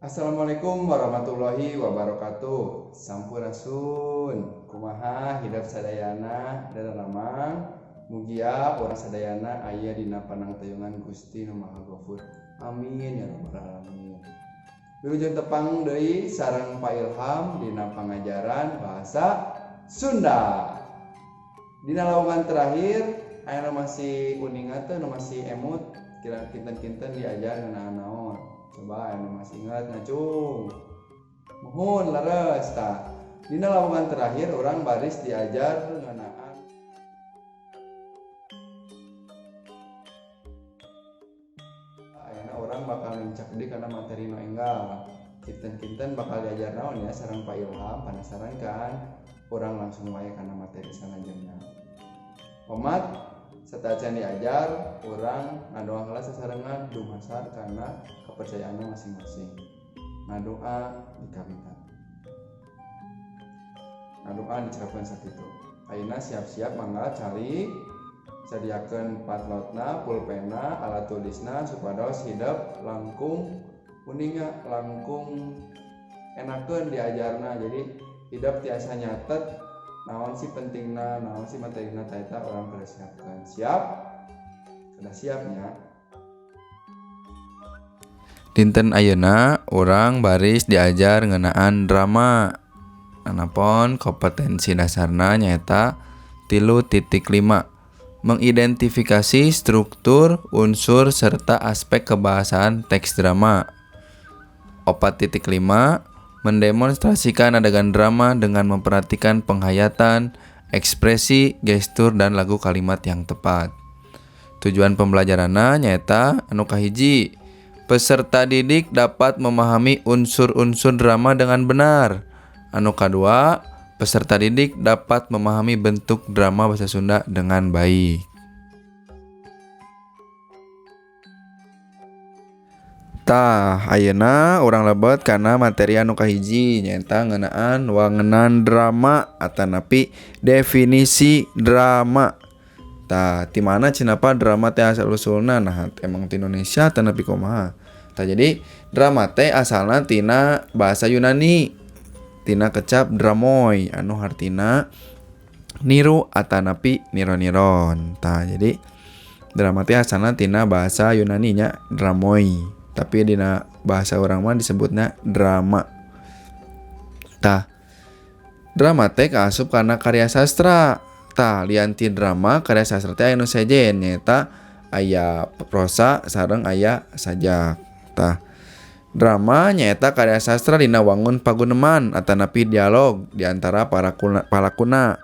Assalamualaikum warahmatullahi wabarakatuh. Sampurasun. Kumaha hidep sadayana daramang. Mugia urang sadayana aya dina panangtayungan Gusti Nu Maha Ghafur. Amin ya rabbal alamin. Wilujeng tepang deui sareng Pak Ilham dina pangajaran bahasa Sunda. Dina lawungan terakhir aya nu masih uninga teu, nu masih emut kira kinten-kinten diajar ngeunaan naon. Coba anu masih ingat ngacung. Muhun leres tah. Dina lawungan terakhir urang baris diajar ngeunaan ayeuna urang bakal nincak deui kana materi nu enggal. Kinten-kinten bakal diajar naon ya sareng Pak Ilham, penasaran kan? Urang langsung wae kana materi salajengna. Omat satacan diajar urang ngadoa heula sasarengan dumasar kana kepercayaanna masing-masing. Ngadoa dikawitan. Ngadoa dicerapkeun sakitu. Ayeuna siap-siap mangga calik sadiakeun patlotna, pulpenna, alat tulisna supados hidep langkung uninga, langkung enakeun diajarna. Jadi hidep tiasa nyatet naon sih pentingna, naon sih materina ta eta urang kudu siapkeun. Siap? Sudah siap nya? Dinten ayeuna urang baris diajar ngeunaan drama. Anapon kompetensi dasarna nyaeta 3.5 mengidentifikasi struktur, unsur serta aspek kebahasaan teks drama. 4.5 mendemonstrasikan adegan drama dengan memperhatikan penghayatan, ekspresi, gestur dan lagu kalimat yang tepat. Tujuan pembelajaranna nyaeta anu kahiji, peserta didik dapat memahami unsur-unsur drama dengan benar. Anu kadua, peserta didik dapat memahami bentuk drama bahasa Sunda dengan baik. Tah, ayeuna urang lebet kana materi anu kahiji nyaeta ngeunaan wangenan drama atanapi definisi drama. Tah, ti mana cenah drama teh asal usulna? Nah, emang ti Indonesia atanapi kumaha? Tah, jadi drama teh asalna tina bahasa Yunani, tina kecap dramoi anu hartina niru atanapi niro-niron. Tah, jadi drama teh asalna tina bahasa Yunani nya dramoi. Tapi dina bahasa urang mah disebutna drama. Tah, drama teh kaasup kana karya sastra. Tah, lian ti drama karya sastra teh aya nu sejen nyaeta aya prosa sareng aya sajak. Tah, drama nyaeta karya sastra dina wangun paguneman atanapi dialog di antara para palakuna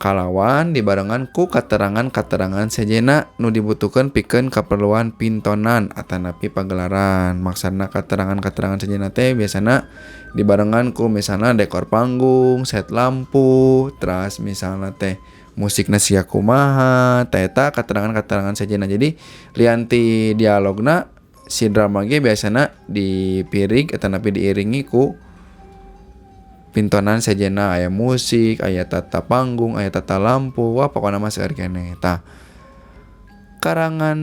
kalawan dibarengan ku katerangan-katerangan sejenna nu dibutuhkeun pikeun kaperluan pintonan atanapi pagelaran. Maksudna katerangan-katerangan sejenna teh biasana dibarengan ku misalna dekor panggung, set lampu, teras misalna teh musikna sia kumaha, tah eta katerangan-katerangan sejenna. Jadi lian ti dialogna si drama ge biasana dipirig atanapi diiringi ku pintonan sejenna, aya musik, aya tata panggung, aya tata lampu, wah pokona mah seueur keneh. Tah, karangan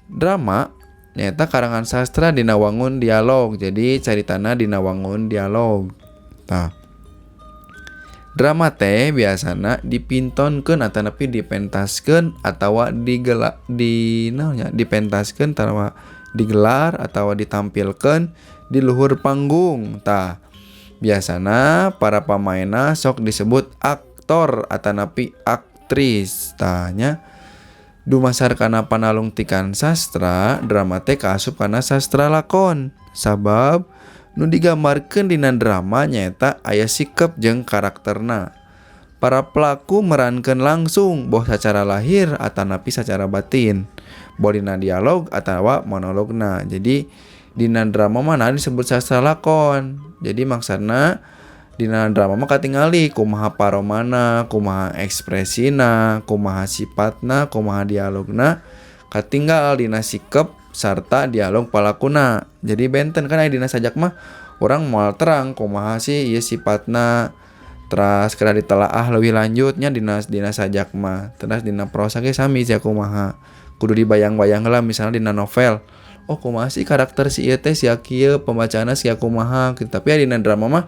drama nyaeta karangan sastra dina wangun dialog. Jadi caritana dina wangun dialog. Tah, drama teh biasana dipintonkeun atanapi dipentaskeun atawa digela di naon nya dipentaskeun atawa digelar atawa ditampilkeun di luhur panggung. Tah, biasana para pamainna sok disebut aktor atanapi aktris. Tah nya dumasar kana panalungtikan sastra, drama teh kaasup kana sastra lakon. Sabab nu digambarkeun dina drama nyaeta aya sikep jeung karakterna. Para pelaku merankeun langsung boh sacara lahir atanapi sacara batin, boh dina dialog atawa monologna. Jadi dina drama mah disebut sastra lakon. Jadi maksudna dina drama mah katingali kumaha paromana, kumaha ekspresina, kumaha sifatna, kumaha dialogna, katinggal dina sikep sarta dialog palakuna. Jadi benten kan aya dina sajak mah urang moal terang kumaha sih ieu sifatna, teras kena ditelaah leuwih lanjutnya dina dina sajak mah. Teras dina prosa ge sami sia kumaha. Kudu dibayang-bayang heula misalnya dina novel. Oh kumaha sih karakter si ieu teh sia kieu, pembacaanna sia kumaha gitu. Tapi dina drama mah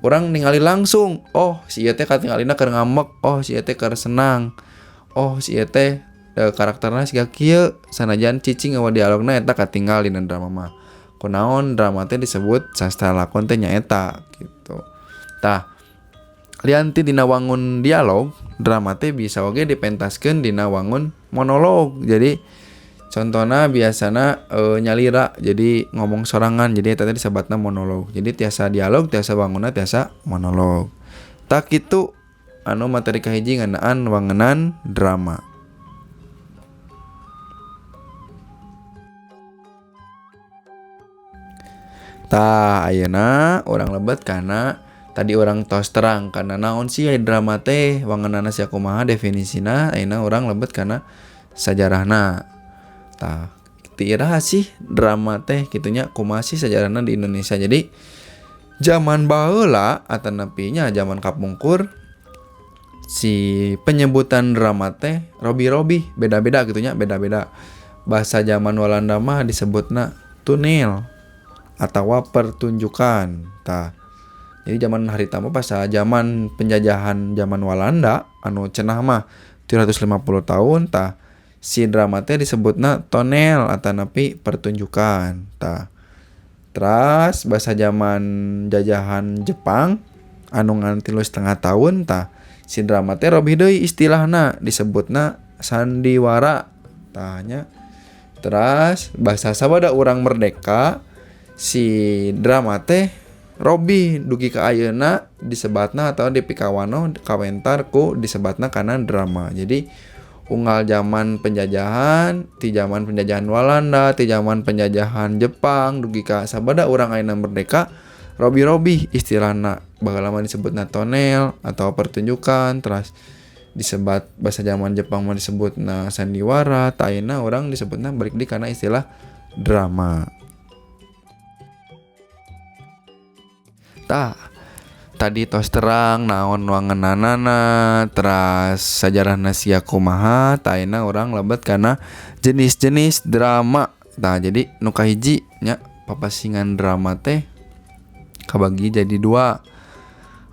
urang ningali langsung, oh si ieu teh katingalina keur ngambek, oh si ieu teh keur senang, oh si ieu teh karakterna siga kieu, sanajan cicing eueuh dialogna eta katinggal dina drama mah. Kunaon drama teh disebut sastra lakon teh nyaeta gitu. Tah, lian ti dina wangun dialog, drama teh bisa oge dipentaskeun dina wangun monolog. Jadi contohna biasana nyalira, jadi ngomong sorangan, jadi eta teh disebatna monolog. Jadi tiasa dialog, tiasa wangunna, tiasa monolog. Tah kitu anu materi kahiji ngeunaan wangenan drama. Tah ayeuna urang lebet kana tadi urang tos terang kana naon sih drama teh, wangenana sia kumaha definisina, ayeuna urang lebet kana sajarahna. Tah, ti iraha sih drama teh kitunya, kumaha sih sajarahna di Indonesia. Jadi zaman baheula atanapi nya zaman kapungkur si penyebutan drama teh robi-robi, beda-beda gitunya, beda-beda. Bahasa zaman Walanda mah disebutna toneel atawa pertunjukan. Tah, jadi zaman harita mah pas zaman penjajahan zaman Walanda anu cenah mah 350 tahun, tah si drama teh disebutna tonel atanapi pertunjukan. Tah, teras bahasa zaman jajahan Jepang anu ngan 3,5 tahun, tah si drama teh robih deui istilahna disebutna sandiwara. Tah nya. Teras bahasa sabada urang merdeka si drama teh robih dugi ka ayeuna disebatna atau dipikawano kawentar ku disebatna kana drama. Jadi unggal zaman penjajahan, ti zaman penjajahan Walanda, ti zaman penjajahan Jepang dugi ka sabada urang ayeuna merdeka, robi-robi istilahna baheula mah disebutna tonel atau pertunjukan, teras disebat bahasa zaman Jepang mah disebutna sandiwara, ta ayeuna urang disebutna balik deui kana istilah drama. Tah, tadi tos terang naon wangenanana, teras sajarahna sia kumaha, tah ayeuna urang lebet kana jenis-jenis drama. Tah, jadi nu kahiji nya papasingan drama teh kabagi jadi dua.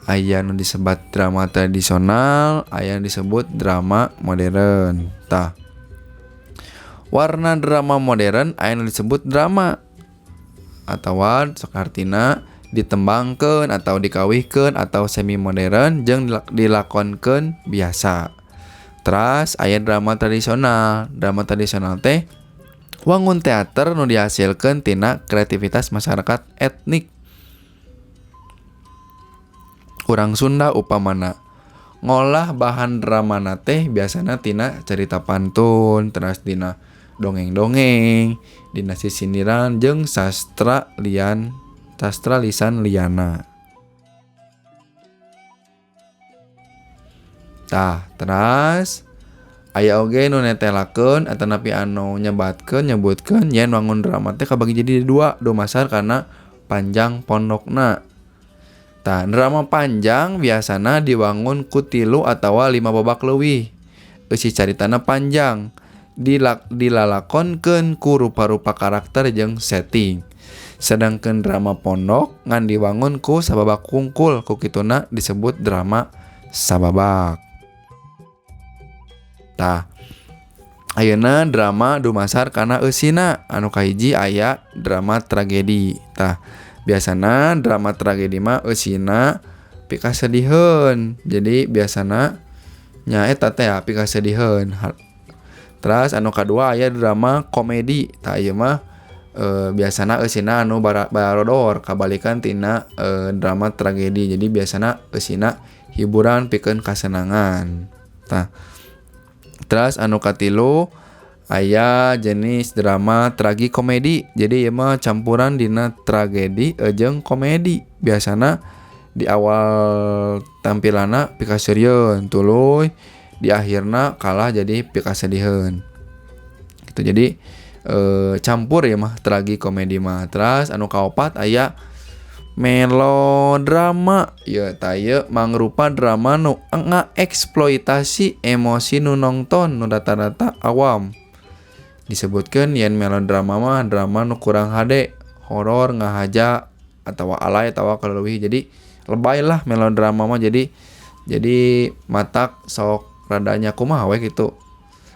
Aya nu disebat drama tradisional, aya nu disebut drama modern. Tah, warna drama modern aya nu disebut drama atawa sok artina ditembangkeun atau dikawihkeun atau semi modern jeung dilakonkeun biasa. Teras aya drama tradisional. Drama tradisional teh wangun teater nu dihasilkeun tina kreativitas masyarakat etnik. Urang Sunda upamana ngolah bahan dramana teh biasana tina cerita pantun, teras tina dongeng-dongeng, dina sisindiran jeung sastra lian, sastra lisan liana. Tah, teras aya oge nu netelakeun atanapi anu nyebatkeun nyebutkeun yen wangun drama teh kabagi jadi dua, dumasar kana panjang pondokna. Tah, drama panjang biasana diwangun ku 3 atawa 5 babak leuwih. Eusi caritana panjang, dilalakonkeun ku rupa-rupa karakter jeung setting. Sedangkan drama pondok ngan diwangun ku sababak kungkul, ku kituna disebut drama sababak. Tah, ayeuna drama dumasar kana eusina, anu kahiji aya drama tragedi. Tah, biasana drama tragedi mah eusina pikasediheun. Jadi biasana nya eta teh pikasediheun. Teras anu kadua aya drama komedi. Tah ieu mah biasana eusina anu barodor kabalikan tina drama tragedi. Jadi biasana eusina hiburan pikeun kasenangan. Tah, teras anu katilu aya jenis drama tragikomedi. Jadi ieu mah campuran dina tragedi jeung komedi. Biasana di awal tampilanna pikaseurieun, tuluy di akhirna kalah jadi pikasediheun. Gitu. Jadi campur ya mah tragikomedi mah. Teras anu kaopat aya melodrama. Ya tah ieu mangrupa drama nu ngaeksploitasi emosi nu nongton nu rata-rata awam. Disebutkeun yen melodrama mah drama nu kurang hade, horor, ngahaja atawa alay atawa kaleuwih. Jadi lebay lah melodrama mah, jadi matak sok radanya kumaha we kitu.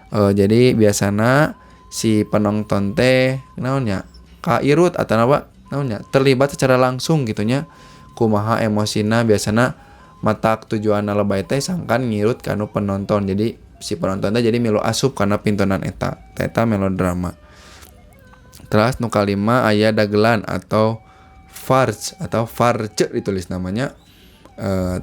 Jadi biasana si penonton teh naon nya kairut atanawa naon nya terlibat secara langsung gitu nya, kumaha emosina. Biasana matak tujuanna lebay teh sangkan ngirut kanu penonton, jadi si penonton teh jadi milu asup kana pintonan eta. Eta melodrama. Terus nu kalima aya dagelan atau farce atau farce ditulis namanya.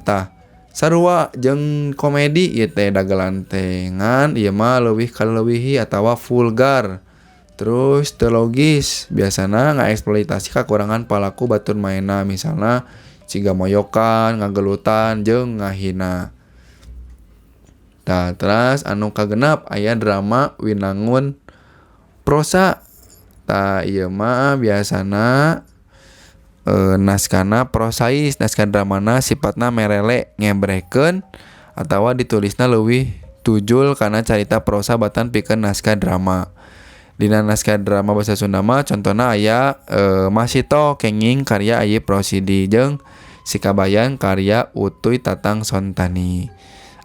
Tah sarua jeung komedi ieu teh dagelan teh, ngan ieu mah leuwih kaleuwihi atawa vulgar, terus teu logis. Biasana ngaeksploitasi kakurangan palaku batur maena, misalna siga moyokan, ngagelutan jeung ngahina. Tah, teras anu kagenap aya drama winangun prosa. Tah, ieu mah biasana naskahna prosais, naskah dramana sifatna merele, ngebrehkeun atawa ditulisna leuwih tujul kana carita prosa batan pikeun naskah drama. Dina naskah drama basa Sunda mah contona aya Masito Kenging karya Ayip Rosidi jeung Sikabayan karya Utuy Tatang Sontani.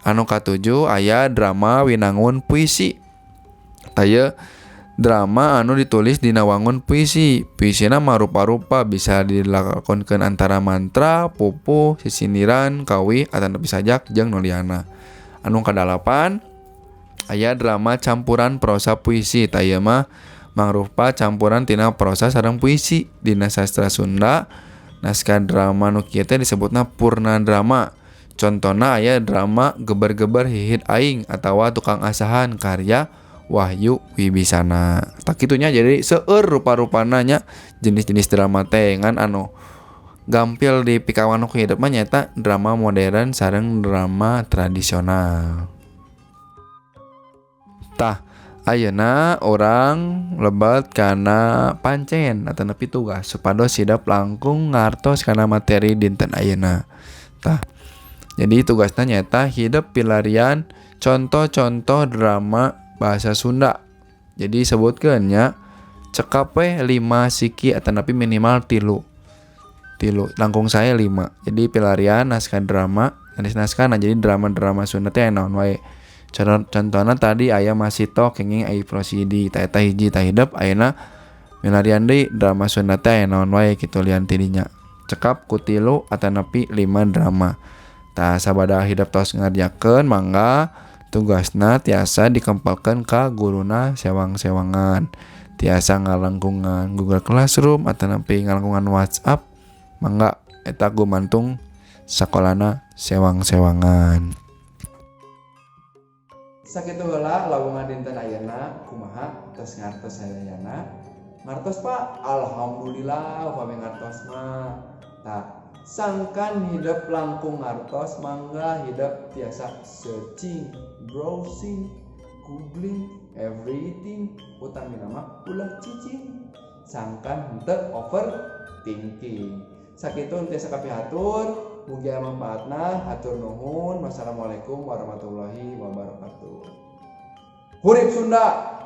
Anu katujuh aya drama winangun puisi. Tah, ieu drama anu ditulis dina wangun puisi. Puisina marupa-rupa, bisa dilakonkeun antara mantra, pupuh, sisindiran, kawih atanapi sajak jeung nu lianna. Anu kadalapan aya drama campuran prosa puisi. Tah, ieu mah mangrupa campuran tina prosa sareng puisi. Dina sastra Sunda naskah drama nu kieu teh disebutna purna drama. Contona aya drama Geber-geber Hihid Aing atawa Tukang Asahan karya Wahyu Wibisana. Tah kitunya, jadi seueur rupa-rupana nya jenis-jenis drama teh, ngan anu gampil di pikawanoh ku hidep mah nyaeta drama modern sareng drama tradisional. Tah, ayeuna urang lebet kana pancen atanapi tugas supados hidep langkung ngartos kana materi dinten ayeuna. Tah, jadi tugasna nyaeta hidep pilarian contoh-contoh drama bahasa Sunda. Jadi sebutkeun nya, cekap we 5 siki atanapi minimal 3. 3, langkung saya 5. Jadi pilarian naskah drama, sanes naskah, nah jadi drama-drama Sunda teh naon wae. Contohna tadi aya Masito Kenging Ayip Rosidi, tah eta hiji. Tah, hidep ayeuna milarian deui drama Sunda teh aya naon wae kitu lian ti dinya. Cekap ku 3 atanapi 5 drama. Tah, sabada hidep tos ngarjakeun, mangga tugasna tiasa dikempalkeun ka guruna sewang-sewangan. Tiasa ngalangkungan Google Classroom atanapi ngalangkungan WhatsApp, mangga eta gumantung sakolana sewang-sewangan. Sakitu heula lawungan dinten ayeuna. Kumaha, tos ngartos sadayana? Ngartos, Pak? Alhamdulillah upami ngartos mah. Tah, sangkan hidep langkung ngartos, mangga hidep tiasa searching, browsing, googling, everything. Utamina mah ulah cicing, sangkan henteu overthinking. Sakitu tiasa kapihatur, mugi aya manfaatna. Hatur nuhun. Wassalamualaikum warahmatullahi wabarakatuh. Hurip Sunda.